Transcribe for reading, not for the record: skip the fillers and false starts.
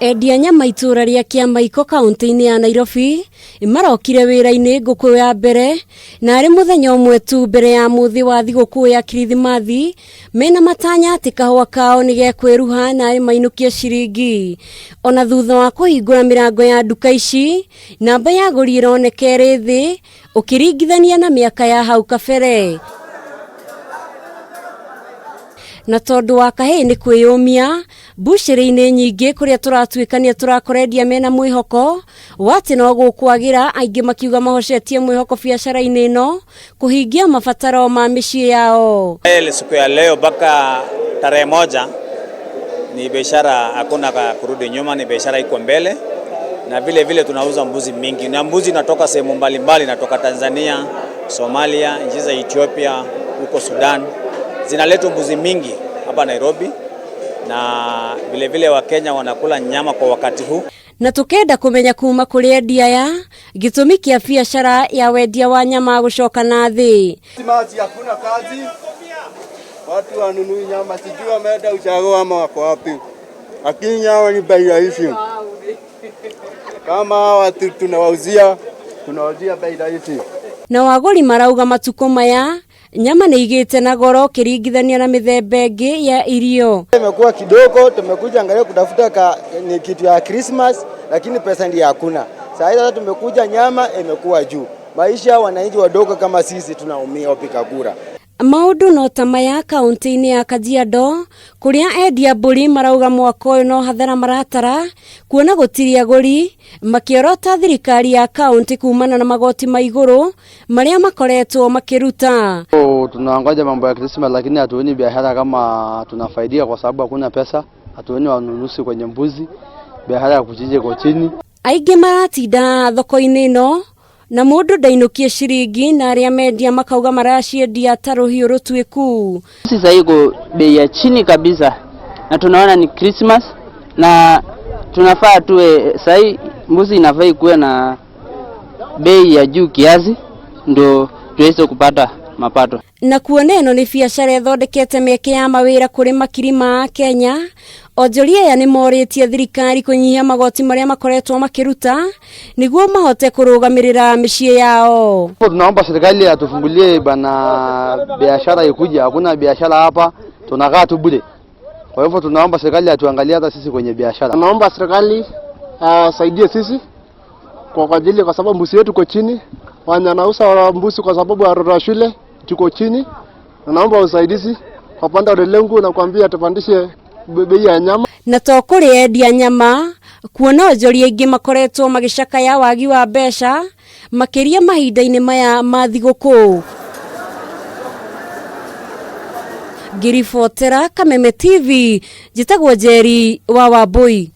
Endia nyama itũra rĩa Kĩamaiko kaunti-inĩ ya Nairobi marokire wĩra-inĩ ngũkũ ya mbere na arĩ mũthenya ũmwe tu mbere ya mũthĩ wa thigũkũ ya Kirithimathi mena matanya atĩ kahũa kao nĩ gekwĩruha na arĩ mainũkie ciringi. Ona thutha wa kũhingũra mĩrango ya nduka ici, namba ya agũri ĩroneka ĩrĩ thĩ ũkĩringithania na mĩaka ya hau kabere. Na tondũ wa kahĩĩ nĩ kwĩyũmia, mbucĩrĩ-inĩ nyingĩ kũrĩa tũratuĩkania tũrakorendia mena mwĩhoko wa atĩ no gũkwagĩra, aingĩ makiuga mahocetie mwĩhoko biacara-inĩ ĩno kũhingia mabataro ma mĩciĩ yao. Siku ya leo mpaka tarehe 1 ni biashara, hakuna kurudi nyuma, ni biashara iko mbele, na vile vile tunauza mbuzi mingi, na mbuzi inatoka sehemu mbalimbali, inatoka Tanzania, Somalia, nchi za Ethiopia, huko Sudan, zinaletwa mbuzi mingi hapa Nairobi, na vile vile Wakenya wanakula nyama kwa wakati huu. Na tukenda kumenya kuma kuri endia aya gĩtũmi kĩa biacara ya wendia wa nyama gũcoka na thĩ. Maji hakuna kazi, watu wanunui nyama, sijui wameenda ushago ama wako wapi, lakini nyama ni bei rahisi. Kama watu tunawauzia bei rahisi. Na wagũri marauga matukũ maya nyama nĩ igĩte na goro ũkĩringithania na mĩthemba ĩngĩ ya irio. Imekuwa kidogo, tumekuja angalia kutafuta ni kitu ya Christmas, lakini pesa ndiyo hakuna. Sasa hivi tumekuja nyama imekuwa juu. Maisha wananchi wadogo kama sisi tunaumia wapiga kura. Maũndũ no ta maya kaunti-inĩ ya Kajiado kũrĩa endia mbũri marauga mwaka ũyũ no hathara maratara kuona gũtirĩ agũri, makĩorota thirikari ya kaunti kumana na magoti ma igũrũ marĩa makoretwo makĩruta. Tunangoja mambo ya Christmas lakini hatuoni biashara kama tunafaidia kwa sababu hakuna pesa, hatuoni wanunuzi kwenye mbuzi, biashara ya kuchinja iko chini. Aingĩ maratinda thoko-inĩ ĩno na mũndũ ndainũkie ciringi, na arĩa mendia makauga maraciendia ta rũhiũ rũtuĩku. Sasa iko bei ya chini kabisa na tunaona ni Christmas na tunafaa tuwe sahi, mbuzi inafaa ikuwe na bei ya juu kiasi ndio tuweze kupata mapato. Na kuona ĩno nĩ biacara ĩthondekete mĩeke ya mawĩra kũrĩ makiri ma Kenya, onjoria aya nĩ morĩtie thirikari kũnyihia magoti marĩa makoretwo makĩruta nĩguo mahote kũrũgamĩrĩra mĩciĩ yao. Tunaomba serikali atufungulie bana biashara ikuje, hakuna biashara hapa, tunakaa tu bure. Kwa hivyo tunaomba serikali atuangalie hata sisi kwenye biashara. Tunaomba serikali asaidie sisi kwa ajili, kwa sababu mbuzi yetu iko chini, wanauza mbuzi kwa sababu ya watoto wa shule tuko chini. Naomba usaidizi kwa pande wa lengo na kuambia tupandishe bei ya nyama. Na to kũrĩ endia nyama kuona onjoria aingĩ makoretwo magĩcakaya wagi wa mbeca makĩria mahinda-inĩ maya ma thigũkũ. Ngĩribotera Kameme TV, njĩtagwo Njeri wa Wambui.